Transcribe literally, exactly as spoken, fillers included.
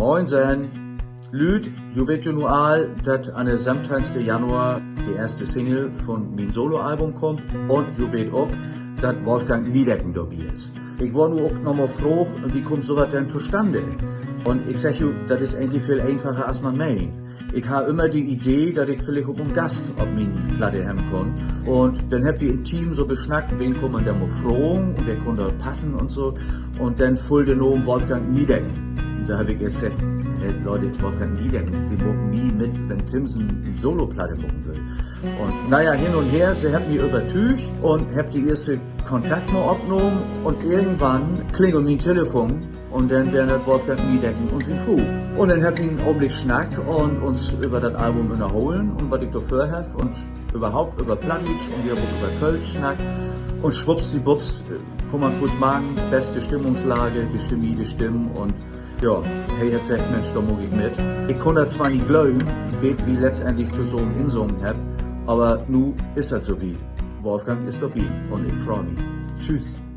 Moinsen, Lüüd, ji weet jo nu all, dat an de söventeihn Januar de eerste Single von mien Soloalbum kummt, un ji weet ok, dat Wolfgang Niedecken dorbi is. Ik worr nu ok noch mal fraagt, wo kummt so wat denn tostande? Un ik segg jo, dat is egentlich veel eenfacher, as man meent. Ik harr jümmer de Idee, dat ik villicht ok en Gast op mien Platte hebben kunn. Un denn hebbt wi in't Team so besnackt, wen kunn man denn mal fragen un wer kunn dor passen un so. Un denn full de Naam Wolfgang Niedecken. Dor heff ik eerst seggt: Hey Lüüd, Wolfgang Niedecken, de maakt nie mit, wenn Timsen en Soloplatte maken will. Un na ja, hen un her, se hebbt mi övertüügt un hebbt de eerste Kontakt mal opnahmen un irgendwann klingel mien Telefon un denn weer dat Wolfgang Niedecken un sien Fru. Un denn hebbt wi en Ogenblick snackt un uns över dat Album ünnerholen un wat ik dor vörheff un överhaupt över Plattdüütsch un wi hebbt ok över Kölsch snackt. Un schwuppsdiwupps, äh, kunn man foorts marken, beste Stimmungslage, de Chemie, de Stimmen un ja, he hett seggt: Minsch, dor maak ik mit. Ik kunn dat zwar nich glöven, bet wi letztendlich tosamen insungen hebbt, aver nu is dat so wiet. Wolfgang is dorbi un ik frei mi. Tschüüs.